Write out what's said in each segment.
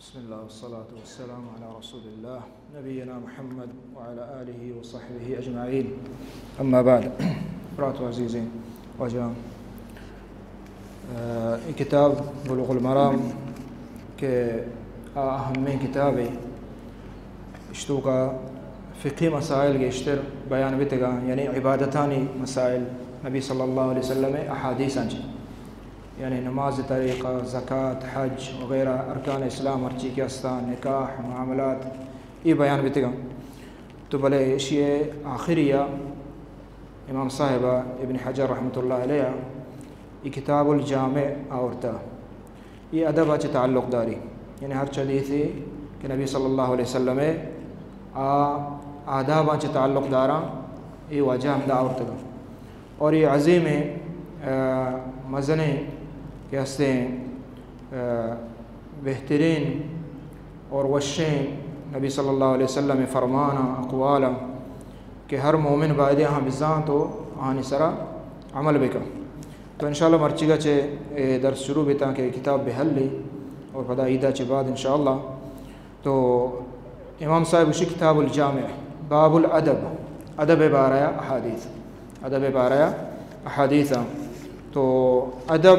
بسم الله والصلاة والسلام على رسول الله نبينا محمد وعلى آله وصحبه أجمعين. أما بعد. برات و عزیزیں واجہاں، اے کتاب بلوغ المرام کہ آ اہمیں کتابے، اشتوکا فقہی مسائل گیشتر بیان بیتگاں، یعنی عبادتانی مسائل، نبی صلی اللہ علیہ وسلم احادیثاں چہ، یعنی نماز طریقہ، زکات، حج وغیرہ، ارکان اسلام ہرچی کہ استاں، نکاح، معاملات، اے بیان بیتگاں۔ تو بلے اشی آخری امام صاحب ابن حجر رحمۃ اللہ علیہ اے کتاب الجامع آورتا۔ اے ادب چہ تعلق داری، یعنی ہر حدیثے کہ نبی صلی اللہ علیہ وسلم آ آداباں چہ تعلق داراں، اے واجہ ہمدا آورتگا۔ اور اے عظیمیں، آ، مزنیں کہ ہستیں، آ، بہترین اور وشیں نبی صلی اللہ علیہ وسلم فرماناں، اقوالاں کہ ہر مومن باید آہاں بزانت و آہانی سرا عمل بکن۔ تو انشاءاللہ مرچیگا چہ اے درس شروع بیتاں کہ کتاب بہ حلی اور پدا عیدا چہ بعد انشاءاللہ۔ تو امام صاحب گوشی کتاب الجامع، باب الادب، ادب بارہ احادیث، ادب بارہ احادیث۔ تو ادب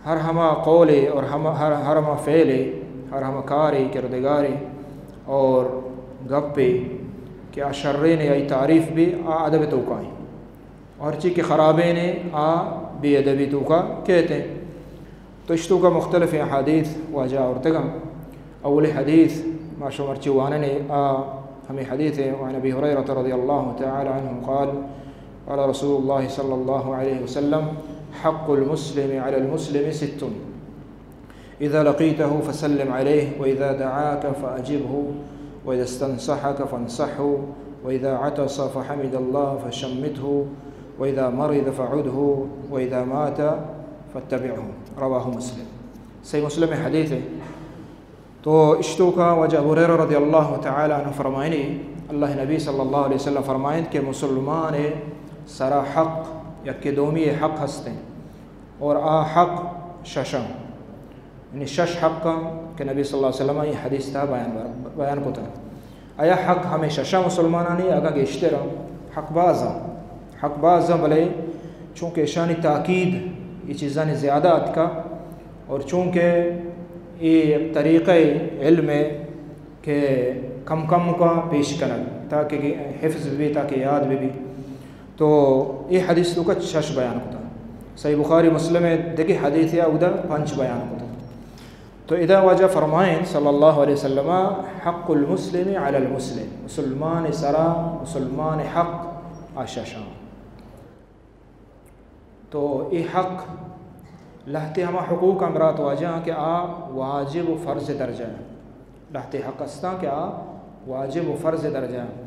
ہر ہما قولے اور ہم-، ہر، ہر ہما فعلے، ہر ہما کارے، کردگارے اور گپے کہ آ شرین آئی تعریف بی، آ ادب توکائیں۔ اور ہرچی کہ خرابینے آ بے ادبی توکا کہتے ہیں۔ تو اشتوکا مختلف احادیث واجہ آورتگاں۔ اولی حدیث ما شما مرچی واننے آ ہمیں حدیث ہے، وعن ابی ہریرہ رضی اللہ تعالی عنہ قال، قال رسول اللہ صلی اللہ علیہ وسلم، حق المسلم علی المسلم ست، إذا لقيته فسلم عليه، وإذا دعاك فأجبه، وإذا استنصحك فانصحه، وإذا عطس فحمد الله فشمته، وإذا مرض فعده، وإذا مات فاتبعه۔ رواه مسلم۔ صحیح مسلم حدیث ہے۔ تو اشتوکا واجہ ابو ہریرہ رضی اللہ تعالی عنہ فرمائنی، اللہ نبی صلی اللہ علیہ وسلم فرمائنت کہ مسلمان سرا حق، یکے دومی حق ہستیں، اور آ حق ششاں، یعنی شش حقاں کہ نبی صلی اللہ علیہ وسلم اے حدیث تا بیان، بیان کتا۔ آیا حق ہمیں ششاں مسلمانانی اگاں گیشتر ہاں؟ حق باز ہاں، حق باز ہاں، بلے چونکہ اشانی تاکید اے چیزانی زیادہ اتکا، اور چونکہ اے طریقہ علم ہے کہ کم کم کا پیش کنگ تاکہ حفظ بی، تاکہ یاد بی۔ تو اے حدیث توکا شش بیان کتا۔ صحیح بخاری مسلم ہے، دگہ حدیث یا اودا پنچ بیان کتا۔ تو ادا واجہ فرمائیں صلی اللہ علیہ وسلم، حق المسلم علی المسلم، مسلمان سرا مسلمان حق آ ششاں۔ تو اے حق لہتے ہما حقوق ہم برات واجہ کہ آ واجب و فرض درجہ ہیں۔ لہتے حق استاں کہ آ واجب و فرض درجہ ہیں۔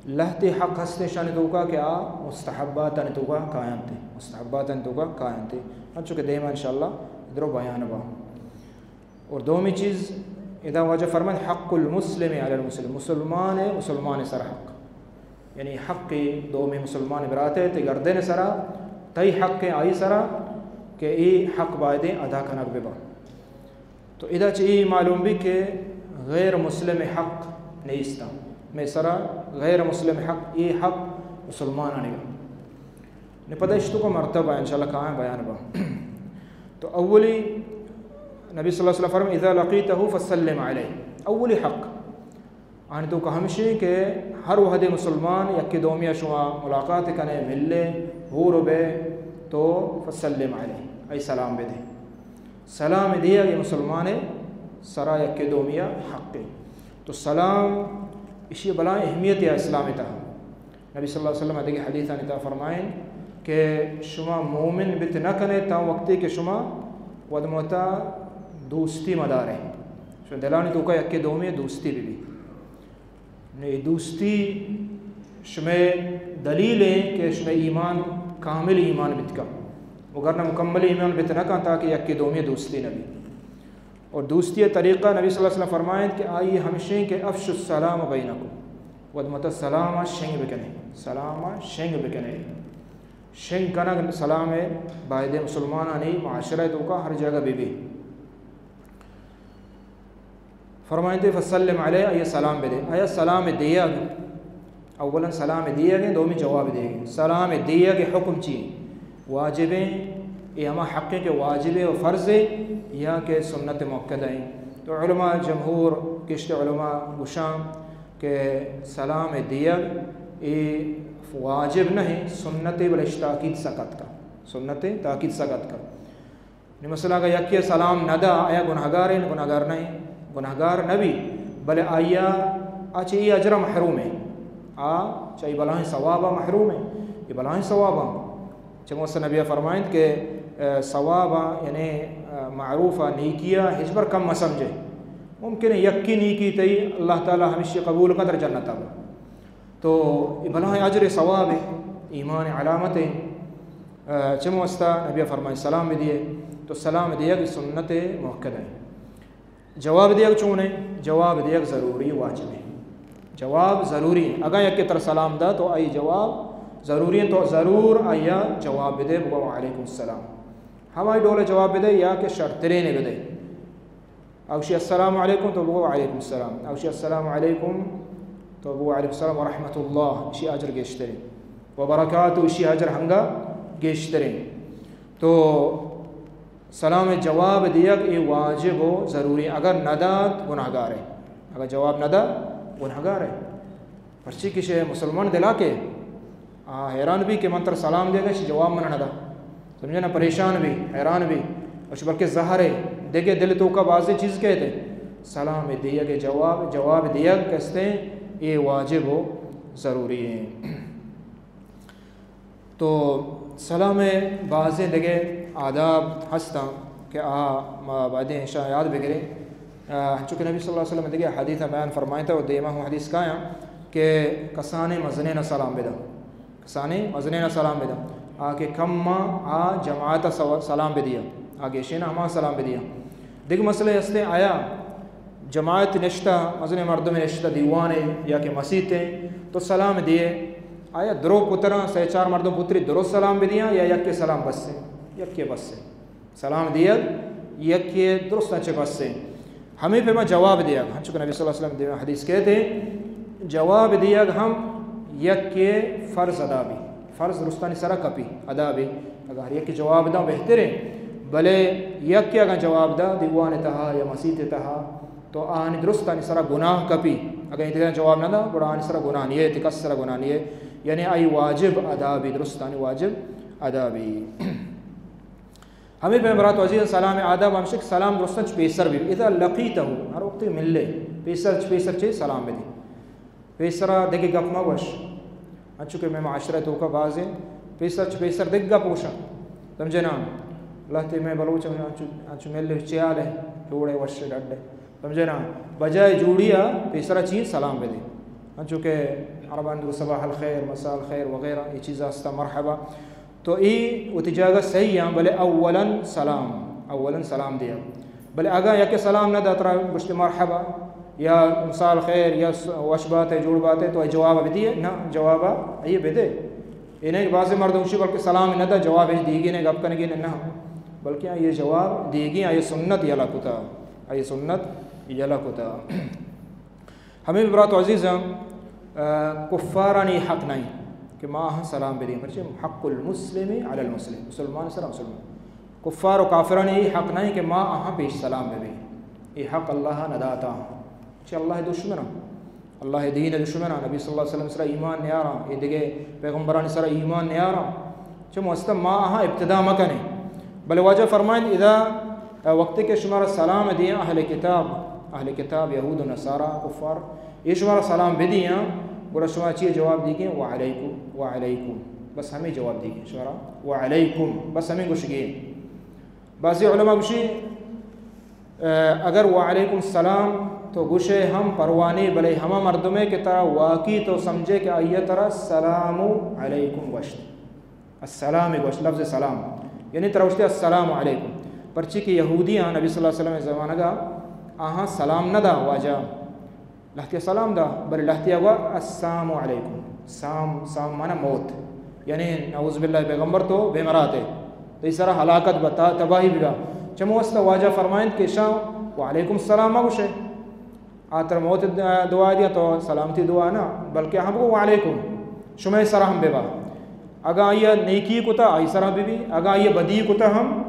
لہتے حق ہستیں شانی توکا کہ آ مستحباتانی توکا کاینت، مستحباتانی توکا کاینت، انچو کہ دیما انشاءاللہ درو بیان با۔ اور دومی چیز، ادا واجہ فرمائیں، حق المسلم علی المسلم، مسلمان ہے مسلمان سر حق، یعنی حق دومی مسلمان برات ہے تے گردن سرا، تئی حق ہے آئی سرا کہ اے حق بایدیں ادا کنگ ببا۔ تو ادا چہ اے معلوم بی کہ غیر مسلم حق نیستا، میں سرا غیر مسلم حق، اے حق مسلمانانی با۔ نی پدا اشتوکا مرتبہ انشاءاللہ کائیں بیان با۔ تو اولی نبی صلی اللہ علیہ وسلم فرمائے، اذا لقیتہ فسلم علیہ، اولی حق آنی توکا ہمشی کہ ہر وہدے مسلمان یکے دومیا شما ملاقات کنے، ملے، ہور بے، تو فسلم علیہ، اے سلام بدے۔ سلام دیگ اے مسلمان سرا یکے دومیا حق ہے۔ تو سلام اشی بلائیں اہمیت ہے اسلام تہا۔ نبی صلی اللہ علیہ وسلم دگہ حدیثانی تہا فرمائیں کہ شما مومن بت نہ کنے تاں وقتی کہ شما ودموتا دوستی مدارے، شما دلانی توکا یکے دومی دوستی بی بی۔ نی دوستی شمے دلیل ہے کہ شمے ایمان کامل ایمان بت کا، وگرنہ مکمل ایمان بت نہ کا تاکہ یکے دومی دوستی نہ بی۔ اور دوستی طریقہ نبی صلی اللہ علیہ وسلم فرمائیں کہ آئی ہمشیں کہ افشوا السلام بینکم، ودموتا سلام شنگ بکنے، سلام شنگ بکنے۔ شنگ کنگ سلام بایدے مسلمانانی معاشرہ توکا ہر جگہ بی بی۔ فرمائیتے، فسلم علیہ، آئی ءَ سلام بدے۔ آیا سلام دیگ، اولاً سلام دیگ ایں، دومی جواب دیگ ایں۔ سلام دیگ ءِ حکم چی ایں؟ واجب ایں؟ اے ہما حق ایں کہ واجب ایں و فرض ایں یا کہ سنت مؤکدہ ایں؟ تو علماء جمہور، گیشتر علماء گوشاں کہ سلام دیگ اے واجب نہ ایں، سنت ایں، بلے اش تاکید سک اتکا، سنت ایں، تاکید سک اتکا۔ نی مثلاً اگاں یکے سلام نہ دا، آیا گناہگار ایں؟ گناہگار نہ ایں، گناہگار نہ بی، بلے آئی ءَ، آ چہ اے اجر ءَ محروم ایں، آ چہ اے بلاہیں ثواب ءَ محروم ایں، اے بلاہیں ثواب ایں۔ چموستا نبی ءَ فرمائینت کہ، اے، ثواب ءَ، یعنی، اے، معروف ءَ، نیکی ءَ ہچبر کم مہ سمجھے۔ ممکن ایں یکے نیکی تئی اللہ تعالیٰ ہمیشی قبول کنت، ترا جنت ءَ بر۔ تو اے بلاہیں اجر ءُ ثواب ایں، ایمان ءِ علامت ایں۔ اے، چموستا نبی ءَ فرمائینت سلام بدیے، تو سلام دیگ سنت مؤکدہ ایں۔ جواب دیگ چون ایں؟ جواب دیگ ضروری، واجب ایں۔ جواب ضروری ایں۔ اگاں یکے ترا سلام دا تو آئی جواب ضروری ایں، تو ضرور آئی ءَ جواب بدے، بگو وعلیکم السلام۔ ہمائی ڈول ءَ جواب بدے یا کہ شرترین ءَ بدے۔ او گشی السلام علیکم تو بگو وعلیکم السلام۔ او گشی السلام علیکم تو بگو وعلیکم السلام ورحمۃ اللہ، اشی اجر گیشتر ایں۔ وبرکاتہ، اشی اجر ہنگا گیشتر ایں۔ تو سلام ءِ جواب دیگ اے واجب و ضروری، اگر نہ دات گناہگار ایں۔ اگر جواب نہ دا گناہگار ایں۔ پرچی کہ شے مسلمان دلا کہ آ حیران بی کہ من ترا سلام دیگ ءَ، شی جواب من نہ دا۔ سمجھے نا؟ پریشان بی، حیران بی۔ اش بلکہ زہر ایں، دگہ دل توکا بازیں چیز کئیت۔ سلام دیگ ءِ جواب، جواب دیگ کہ است ایں، اے واجب و ضروری ایں۔ تو سلام ءِ بازیں دگہ آداب ہستاں کہ آ ما بایدیں اشاں یاد بگریں۔ آ، انچو کہ نبی صلی اللہ علیہ وسلم دگہ حدیث ءَ بیان فرمائینتا و دیما ہم حدیث کایاں کہ کسانیں مزنین ءَ سلام بداں، کسانیں مزنین ءَ سلام بداں، آ کہ کم آ جماعت ءَ سو-، سلام بدیاں، آ گیشین ہما سلام بدیاں۔ دگہ مسئلہ ہستیں، آیا جماعت نشتہ، مزنیں مردم نشتہ دیوانے یا کہ مسیتے، تو سلام دیے، آیا درو پتراں، سہ چار مردم پتری، درست سلام بدیاں یا یکے سلام بس ایں؟ یکے بس ایں۔ سلام دیگ یکے درستاں چہ بس ایں۔ ہمے پیما جواب دیگ، ہنچو کہ نبی صلی اللہ علیہ وسلم دیما حدیث کئیت، جواب دیگ ہم یکے فرض ادا بی، فرض درستانی سرا کپی، ادا بی۔ اگاں ہر یکے جواب داں بہتر ایں، بلے یکے اگاں جواب دا دیوان تہا یا مسیت تہا، تو آہانی درستانی سرا گناہ کپی۔ اگاں اے دگراں جواب نہ دا، گڑا آہانی سرا گناہ نیے، تے کس سرا گناہ نیے۔ یعنی آئی واجب ادا بی، درستانی واجب ادا بی۔ ہمے پیم برات عزیز، سلام آداب ہمشک، سلام درستاں چہ پیسر بی۔ اذا لقیتہ، ہر وقت ملے، پیسر چہ پیسر چے سلام بدی۔ پیسرا دگہ گپ مہ گوش۔ انچو کہ مئے معاشرہ توکا بازیں پیسر چہ پیسر دگہ گپ گوشاں۔ سمجھے نا؟ لہتے مئے بلوچ انچو، انچو ملے، چے حال ایں؟ جوڑ ئے، وش ئے، ڈڈ ئے۔ سمجھے نا؟ بجائے جوڑی ءَ پیسرا چی سلام بدے۔ انچو کہ عربان دو صباح الخیر، مساء الخیر وغیرہ اے چیز ہستا، مرحبا۔ تو اے وتی جاگہ صحیح ایں، بلے اولاً سلام، اولاً سلام دیا۔ بلے اگاں یکے سلام نہ دا، ترا گوشتے مرحبا یا مساء الخیر یا س-، وش بات ئے، جوڑ بات ئے، تو اے جواب بدیے؟ نہ، جواب اے بدے۔ اے نہ کہ بعضے مردم گوشی بلکہ سلام نہ دا، جواب اش دیگی نہ، گپ کنگی نہ، نہ۔ بلکہ اے جواب دیگی، اے سنت یلہ کتا، اے سنت یلہ کتا۔ ہمے برات عزیزاں، آ، کفارانی حق نہ ایں کہ ما آہاں سلام بدیں، پرچے؟ حق المسلم علی المسلم، مسلمان سرا مسلمان۔ کفار و کافرانی اے حق نہ ایں کہ ما آہاں پیش سلام ببیں، اے حق اللہ نہ داتا۔ چہ اللہ دشمناں، اللہ دین دشمناں، نبی صلی اللہ علیہ وسلم سرا ایمان نیاراں، اے دگہ پیغمبرانی سرا ایمان نیاراں، چہ مستم ما آہاں ابتدا مکنیں۔ بلے واجہ فرمائیں، اذا، وقتی کہ شمارا سلام دیاں اہل کتاب، اہل کتاب یہود و نصارا، کفار، اے شمارا سلام بدیاں، گڑا شما چی جواب دیگیں؟ وعلیکم، وعلیکم۔ بس ہمے جواب دیگیں شمارا، وعلیکم، بس ہمے گوشگیں۔ بعضی علماء گوشی، اگر وعلیکم السلام تو گوشے ہم پرواہ نی، بلے ہما مردمے کہ ترا واقعی تو سمجھے کہ آئی ترا السلام علیکم گوشت۔ السلام گوشت، لفظ سلام۔ یعنی ترا گوشتے السلام علیکم۔ پرچی کہ یہودیاں نبی صلی اللہ علیہ وسلم زمانگا آہاں سلام نہ دا واجہ۔ لہتیا سلام دا، بلے لہتیا گوا السلام علیکم۔ سام، سام معنی موت۔ یعنی نعوذ باللہ پیغمبر تو بے مراتے۔ تئی سرا ہلاکت بتا، تباہی بگا۔ چمو واسطہ واجہ فرمائنت کہ شاں وعلیکم السلام مگوشے۔ آ ترا موت دعا دیا، تو سلامتی دعا نہ، بلکہ ہم بگو وعلیکم، شمئے سرا ہم ببا۔ اگاں آئی ء نیکی کتا، آئی سرا ببی، اگاں آئی ء بدی کتا ہم،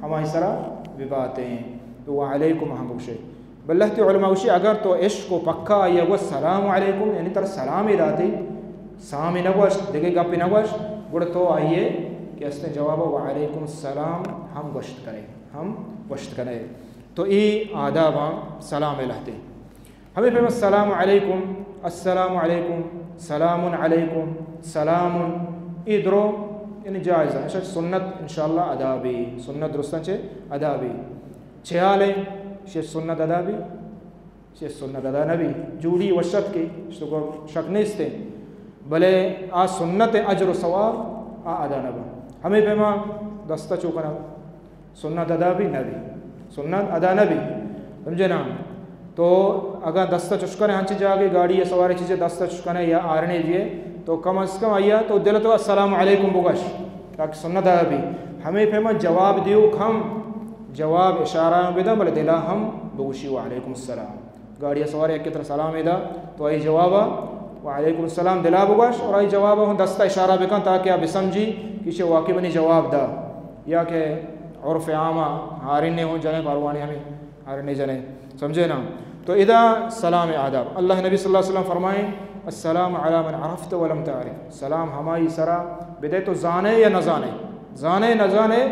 ہمائی سرا بباتیں۔ تو وعلیکم ہم بگوشے۔ بلے لہتے علماء گوشی، اگر تو عشق و پکا آئی ء گوشت سلام علیکم، یعنی ترا سلامے داتے، سامے نہ گوشت، دگہ گپے نہ گوشت، گڑا تو آئی ء کہ استیں جواب وعلیکم السلام ہم گوشت کنے، ہم گوشت کنے۔ تو اے آداباں سلام ء لہتے۔ ہمے پیم السلام علیکم، السلام علیکم، سلام علیکم، سلام، اے درو یعنی جائز ایں۔ اشی سنت انشاءاللہ ادا بی، سنت درستاں چہ ادا بی۔ چیالے، اشی سنت ادا بی، اشی سنت ادا نہ بی۔ جوڑی وشت کے، اشتو کو شک نیستے۔ بلے آ سنت اجر و ثواب آ ادا نہ با۔ ہمے پیما دستا چو کنا سنت ادا بی نہ بی، سنت ادا نہ بی، سمجھے نا؟ تو اگاں دست چشکنے ہنچی جاگے گاڑی یا سوارے چیزے دست چشکنے یا آرنے دیے، تو کم از کم آیا تو دل تو السلام علیکم بگش، تاکہ سنت ادا بی۔ ہمے پیما جواب دیوک ہم جواب اشارہ بدن، بلے دلا ہم بگوشی وعلیکم السلام۔ گاڑی سوار یک تر سلام دا، تو آئی جوابا وعلیکم السلام دلا بگوش، اور آئی جوابا ہوں دستا اشارہ بکن تاکہ آ بسمجھی کہ چہ واقعی منی جواب دا، یا کہ عرف عاما ہارنے ہوں جنے پروانی ہمیں ہارنے جنے، سمجھے نا؟ تو ادا سلام آداب۔ اللہ نبی صلی اللہ علیہ وسلم فرمائیں، السلام علی من عرفت ولم تعرف، سلام ہمائی سرا بدے تو زانے یا نہ زانے، زانے نہ زانے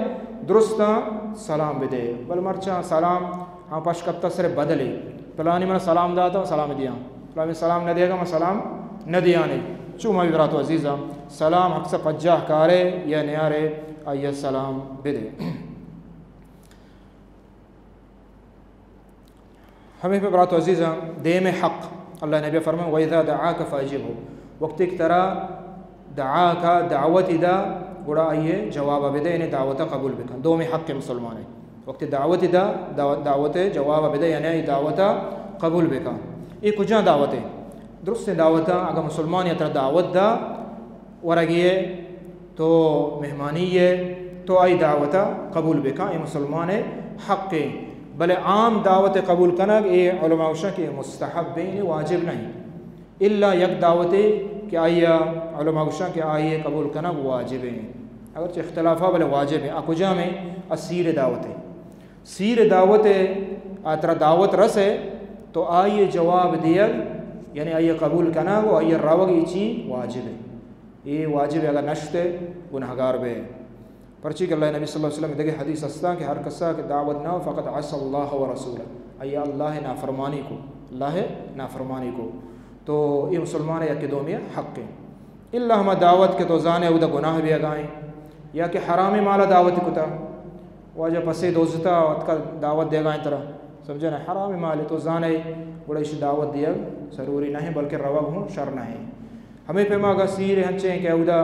درستاں سلام بدے، بل مرچاں سلام ہاں پش کپتا سر بدلے، پلانی من سلام داتا، سلام دیاں، پلانی سلام نہ دیگا، من سلام نہ دیانے۔ چو ما برات و عزیزاں، سلام حق سا پجاہ کارے یا نیارے، آئی سلام بدے۔ ہمیں پہ برات و عزیزاں، دیم حق، اللہ نبی فرمائے، وَإِذَا دَعَاكَ فَأَجِبْهُ، وقتی کہ ترا دعاک دعوت دا، گڑا آئیے جواب بدے، یعنی دعوت قبول بکن۔ دومی حق مسلمان ہے۔ وقتی دعوت دا، دعو-، دعوت جواب بدے، یعنی آئی دعوت قبول بکن۔ یہ کجا دعوت ہے؟ درست دعوت، اگر مسلمان یا ترا دعوت دا، ورگی ہے، تو مہمانی ہے، تو آئی دعوت قبول بکن، یہ مسلمان ہے حق ہے۔ بلے عام دعوت قبول کنگ، یہ علماء گوشن کہ یہ مستحب ہے، یہ واجب نہیں۔ الا یک دعوتے کہ آئی ء علماء گوشاں کہ آئی ء قبول کنگ واجب ہیں، اگرچہ اختلافا بلے واجب ہیں۔ آ کجام ہیں؟ آ سیر دعوت ہے۔ سیر دعوت ہے، آ ترا دعوت رس ہے تو آئی ء جواب دیگ، یعنی آئی ء قبول کنگ و آئی ء روگ، یہ چی واجب ہے۔ یہ واجب ہے، اگر نشتے گناہگار بے۔ پرچی کہ اللہ نبی صلی اللہ علیہ وسلم دگہ حدیث استاں کہ ہر کسا کہ دعوت نہ، فقط عصى الله ورسوله، آئی اللہ نافرمانی کو، اللہ نافرمانی کو۔ تو یہ مسلمان یک دومی حق ہے۔ الا ہما دعوت کہ تو زانے اودا گناہ بیگائیں، یا کہ حرام مالا دعوت کتا، واجہ پسے دوزتا، اتکا دعوت دیگائیں ترا، سمجھے نا؟ حرام مال تو زانے، گڑا اش دعوت دیگ ضروری نہیں، بلکہ روگ ہوں شر نہیں۔ ہمے پیما اگاں سیر ہنچیں کہ اودا،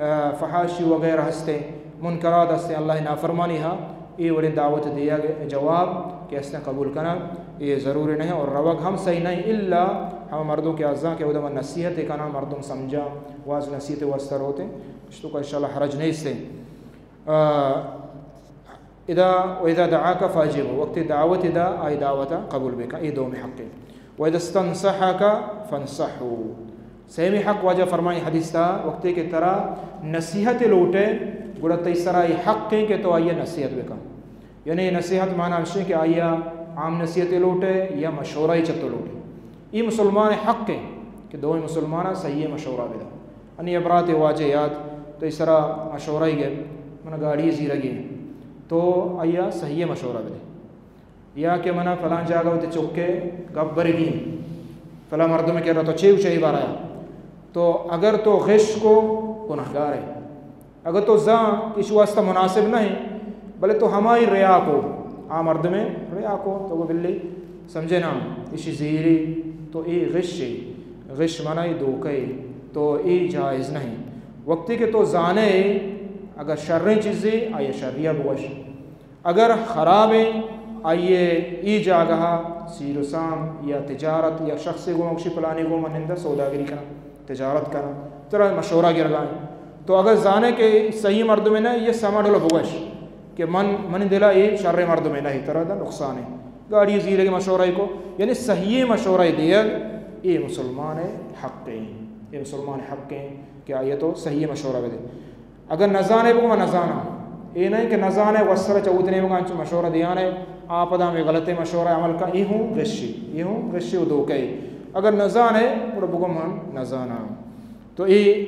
آ، فحاشی وغیرہ ہستیں، منکرات ہستیں، اللہ نافرمانی ہا، اے وڑیں دعوت دیگ جواب کہ ہستیں قبول کنگ، اے ضروری نہیں اور روگ ہم صحیح نہیں، الا ہم مردم کہ ازاں کہ اودا من نصیحت کناں، مردم سمجھاں، واز نصیحت واسطہ روتیں، اشتو کا انشاءاللہ حرج نیستیں۔ آ، اذا، و اذا دعاک فاجبه، وقتی دعوت دا، آئی دعوت قبول بکن، اے دومی حق ہے۔ و اذا استنصحک فانصحه۔ سیمی حق واجہ فرمائی حدیث تا، وقتی کہ ترا نصیحت لوٹے، گڑا تئی سرا یہ حق ہے کہ تو آئی نصیحت بکن۔ یعنی نصیحت معنی ہمشی کہ آئی عام نصیحت لوٹے یا مشورہ چہ تو لوٹے۔ اے مسلمان حق ہے کہ دوئیں مسلمان صحیح مشورہ بدا۔ انی ابرات واجہ یاد، تو اس طرح مشورہ ہی گئے، من گاڑی زیرگی، تو آیا صحیح مشورہ بدے۔ یا کہ منا فلان جاگہ ہوتے چکے گپ برگی، فلاں مردم کے رہا تو چے اچھے بارا۔ تو اگر تو غش کو گناہگار ہے۔ اگہ تو زان کہ ایشی واسطہ مناسب نہ انت، بلے تو ہمائی ریا کو، آ مردمے ریا کو، تو گو بلی سمجھے نا، ایشی زیری، تو اے غش ہے، غش منائی دھوکہ ہے، تو اے جائز نہیں۔ وقتی کہ تو زانے اگر شریں چیزے، آیا شریا بگوش۔ اگر خرابیں، آئیے ای جاگہا سیر و سام یا تجارت یا شخصے گوما گوشی پلانی گوما نندہ سوداگری کناں، تجارت کناں، ترا مشورہ گرگائیں۔ تو اگر زانے کہ صحیح مردمے نہ، یہ سما ڈولا بگوش کہ من، منی دلا یہ شر مردمے نہ، ترا دا نقصان ہے۔ گاڑی زیرگ مشورہ کو، یعنی صحیح مشورہ دیگ، اے مسلمان حق ہیں، اے مسلمان حق ہیں کہ آئی تو صحیح مشورہ بدے۔ اگر نزانے بگو من نزاناں، اے نہیں کہ نزانے وسر چوت نے بگو انچو مشورہ دیانے، آ پدا ہمیں غلط مشورہ عمل کا، اے ہوں غشی، اے ہوں غشی و دھوکہ۔ اگر نزانے، گڑا بگو من نزاناں۔ تو اے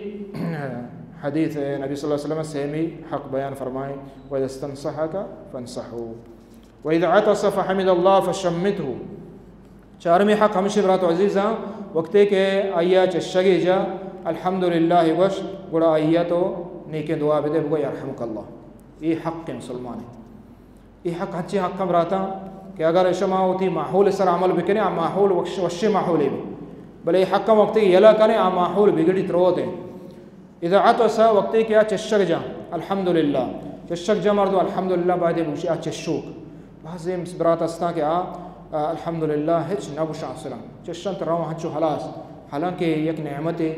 حدیث نبی صلی اللہ علیہ وسلم سیمی حق بیان فرمائیں، وَإِذَا اسْتَنْصَحَكَ فَانْصَحْهُ۔ وَإِذَا عَطَسَ فَحَمِدَ اللَّهَ فَشَمِّتْهُ۔ چارمی حق ہمشی برات عزیزاں، وقتے کہ آیا چشگے جا الحمدللہ گوش، گڑا آیا تو نیکیں دعا بدے، بگو یرحمک اللہ۔ اے حق مسلمان ہے۔ اے حق ہنچیں حق ہم براتاں کہ اگر شما وتی ماحول سر عمل بکنے، آ ماحول وش، وشیں ماحولے بی، بلے اے حق ہم وقتے یلا کنے، آ ماحول بگڑی تروت ہے۔ اذا عطس، وقتے کہ آ چشگ جاں، الحمدللہ۔ چشگ جاں مردم الحمدللہ باید بگوشی، آ چشوک۔ بعضی برات ہستاں کہ آ، آ، الحمدللہ ہچ نہ گوشاں اصلاً۔ چشنت رواں ہنچو ہلاس۔ حالانکہ یک نعمتے،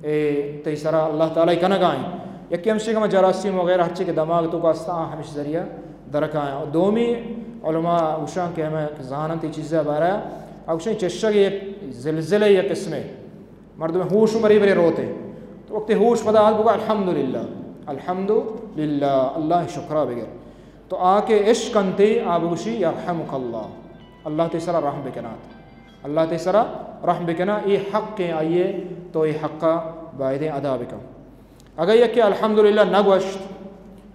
اے، تئی سرا اللہ تعالی کنگائیں۔ یکی ہمشی کہ ما جراثیم وغیرہ ہرچی کہ دماغ تو کا ہستاں، آ ہمش ذریعہ درکائیں۔ اور دومی علماء گوشاں کہ ہمیں زاننت اے چیزے بارہ، آ گوشاں چشگ یک زلزلے یک قسمے۔ مردم ہوش برے برے روتے۔ تو وقتی ہوش پدا آت بگو الحمدللہ، الحمدللہ، اللہ شکرا بگر۔ تو آ کہ اشکنتے آ بگوشی یرحمک اللہ، اللہ تئی سرا رحم بکنات، اللہ تئی سرا رحم بکنا، اے حق آئیے، تو اے حقا بایدیں ادا بکن۔ اگہ یکے الحمدللہ نہ گوشت،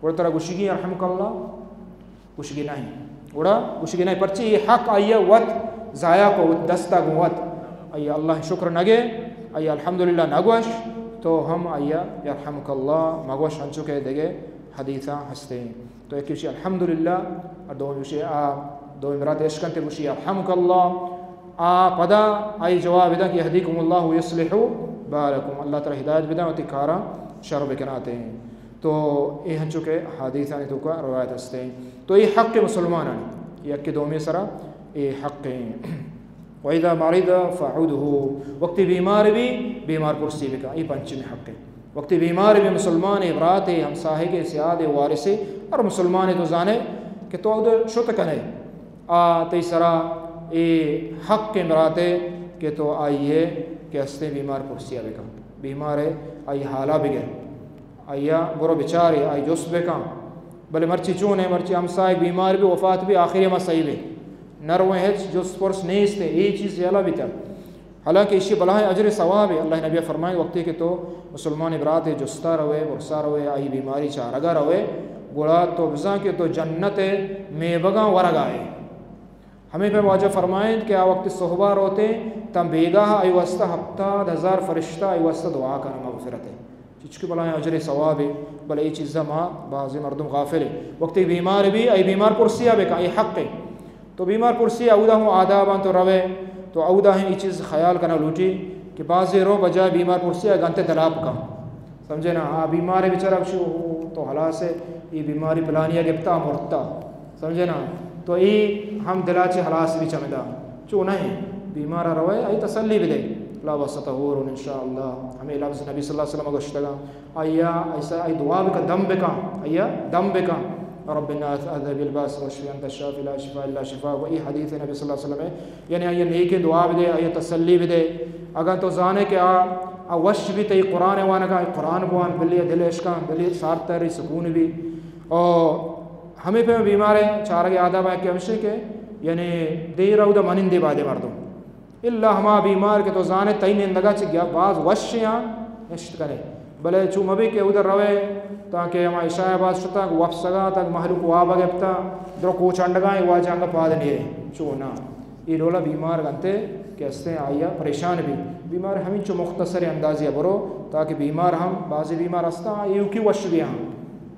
گڑا ترا گوشگی یرحمک اللہ؟ گوشگی نہیں۔ گڑا گوشگی نہیں، پرچی اے حق آئی وت ضائع کو، وت دستا گوں وت۔ آئی اللہ شکر نگے، آئی الحمدللہ نگوش، تو ہم آئی یرحمک اللہ مگوش، ہنچو کہ دگے حدیثاں ہستے۔ تو یکی گوشی الحمدللہ، اور دومی گوشی آ، دومی مراد اشکنتے گوشی یرحمک اللہ۔ آ پدا آئی جواب دن کہ یہدیکم اللہ و یصلح بالکم، اللہ تعالی ہدایت بدن، وتی کاراں شر بکناتے۔ تو اے ہنچو کہ حدیثانی توکا روایت ہستے۔ تو اے حق مسلمانانی، یک دومی سرا اے حق ہیں۔ و اذا مرض فعده، وقتی بیمار بی، بیمار پرسی بکا، اے پنچمی حق ہے۔ وقتی بیمار بی مسلمان، اے برات، اے ہمساہگ، اے سیاد، اے وارث، ہر مسلمان تو زانے کہ تو اود شت کنے، آ تئی سرا اے حق ایں برات کہ تو آئی کہ ہستیں بیمار پرسیا بکن، بیمار آئی حالا بگر، آئی برو بچارے، آئی جست بکن۔ بلے مرچی چون ہے، مرچی ہمساہگ بیمار بی، وفات بی، آخری ما صحیح بی، نرویں ہچ جست پرس نیست، اے چیز یلا بیتا۔ حالانکہ ایشی بلاہیں اجر ثواب ہے۔ اللہ نبی فرمائے، وقتی کہ تو مسلمان برات جستا روے، برسا روے، آئی بیماری چارگا روے، گڑا تو بزاں کہ تو جنت میوگاں ورگا ہے۔ ہمیں پہ واجہ فرمائیں کہ آ وقت صحبہ روتے تاں بیگاہ آئی واسطہ ہپتاد ہزار فرشتہ آئی واسطہ دعا کن مغفرت ہے۔ چچکہ بلاہیں اجر ثواب ہے، بلے اے چیزا ما بعضی مردم غافل ہے۔ وقتی بیمار بی، آئی بیمار پرسیا بکن، اے حق ہے۔ تو بیمار پرسی اودا ہوں آداباں تو روے، تو اودا ہم اے چیز خیال کنا لوٹی کہ بازے رو بجائے بیمار پرسی آ گنتے دلاپ کن۔ سمجھے نا؟ آ بیمار ہے بیچارہ، گوشی، او تو ہلاس ہے، اے بیماری پلانی گپتا، مرتا۔ سمجھے نا؟ تو اے ہم دلا چے ہلاس بی چمدا۔ چو نہیں، بیمار روے، آئی تسلی بدے۔ لا وستطهور ان شاء اللہ۔ ہمیں لفظ نبی صلی اللہ علیہ وسلم گوشتگا۔ آیا ایسا آئی دعا بکن، دم بکن، آیا دم بکن۔ رب الناس اذهب الباس واشف انت الشافي لا شفاء الا شفاء۔ و اے حدیث نبی صلی اللہ علیہ وسلم ہے۔ یعنی آیا نیکیں دعا بدے، آیا تسلی بدے۔ اگر تو زانے کہ آ، آ وش بی تئی قرآن وانگا، قرآن بوان، بلی دل اشکان، بلی سارتری سکون بی۔ او ہمیں پہ بیمار ہے، چارگے آداب ہے کہ ہمشے کہ یعنی دیر اودا منندے بادے مردم۔ الا ہما بیمار کہ تو زانے تئی نندگا چہ گیا باز وش یاں نشت کنے۔ بلے چو مبی کہ اود روے تاکہ ہما عشاء بعد شتا وپسگا تک مہلوک واب گپتا، درو کوچ انڈگا واجہ انگا پاد نیرے۔ چو نا، اے ڈولا بیمار گنتے کہ ہستیں آیا پریشان بی۔ بیمار ہمینچو مختصر اندازی برو تاکہ بیمار ہم، بعضی بیمار ہستاں ایوکی وش بیاں،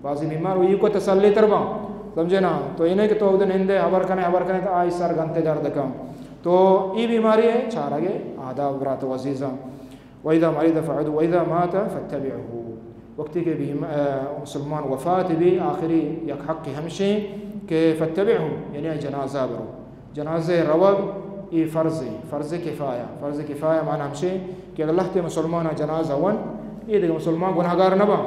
بعضی بیمار ایوکا تسلی تر باں۔ سمجھے نا؟ تو اے نہیں کہ تو اود نندے، ہبر کنے، ہبر کنے تو آئی سر گنتے درد کن۔ تو اے بیماری ہے، چارگے آداب برات و عزیزاں۔ و اذا مرض فعد و اذا مات فاتبعه۔ وقتی کہ بیم-، آ، مسلمان وفات بی، آخری یک حق ہمشیں کہ فاتبعه، یعنی جنازہ برو۔ جنازہ روگ اے فرض ہے، فرض کفایہ۔ فرض کفایہ معنی ہمشیں کہ اگر لہتے مسلمان جنازہ ون، اے دیگہ مسلمان گناہگار نہ باں،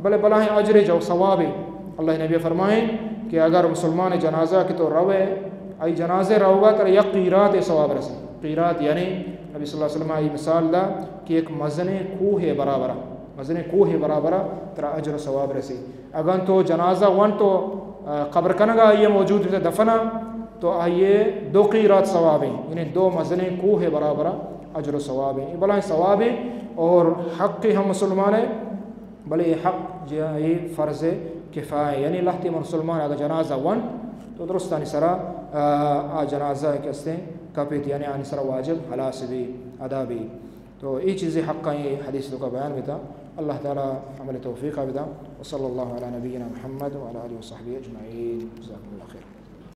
بلے بلاہیں اجر جو ثواب ہے۔ اللہ نبی فرمائیں کہ اگر مسلمان جنازہ کہ تو روے، آئی جنازہ روگا ترا یک قیراط ثواب رسی۔ قیراط یعنی نبی صلی اللہ علیہ وسلم آئی مثال دا کہ یک مزنیں کوہ برابرا، مزنیں کوہ برابرا ترا اجر و ثواب رسی۔ اگن تو جنازہ ون تو، آ، قبر کنگا آئی موجود بیتا دفنا، تو آئی دو قیراط ثواب ہیں، یعنی دو مزنیں کوہ برابرا اجر و ثواب ہیں۔ بلائیں ثواب ہیں اور حق ہم مسلمان ہے۔ بلے اے حق جی، اے فرض کفایہ، یعنی لہتے مسلمان اگر جنازہ ون تو درستانی سرا، آ، آ جنازہ کہ استیں کپیت، یعنی آنی سرا واجب ہلاس بی، ادا بی۔ تو اے چیزیں حقاں اے حدیث توکا بیان بیتا۔ اللہ تعالی عمل توفیق بدا۔ وصلی اللہ علی نبینا محمد وعلی آلہ وصحبہ اجمعین۔ جزاکم اللہ خیر۔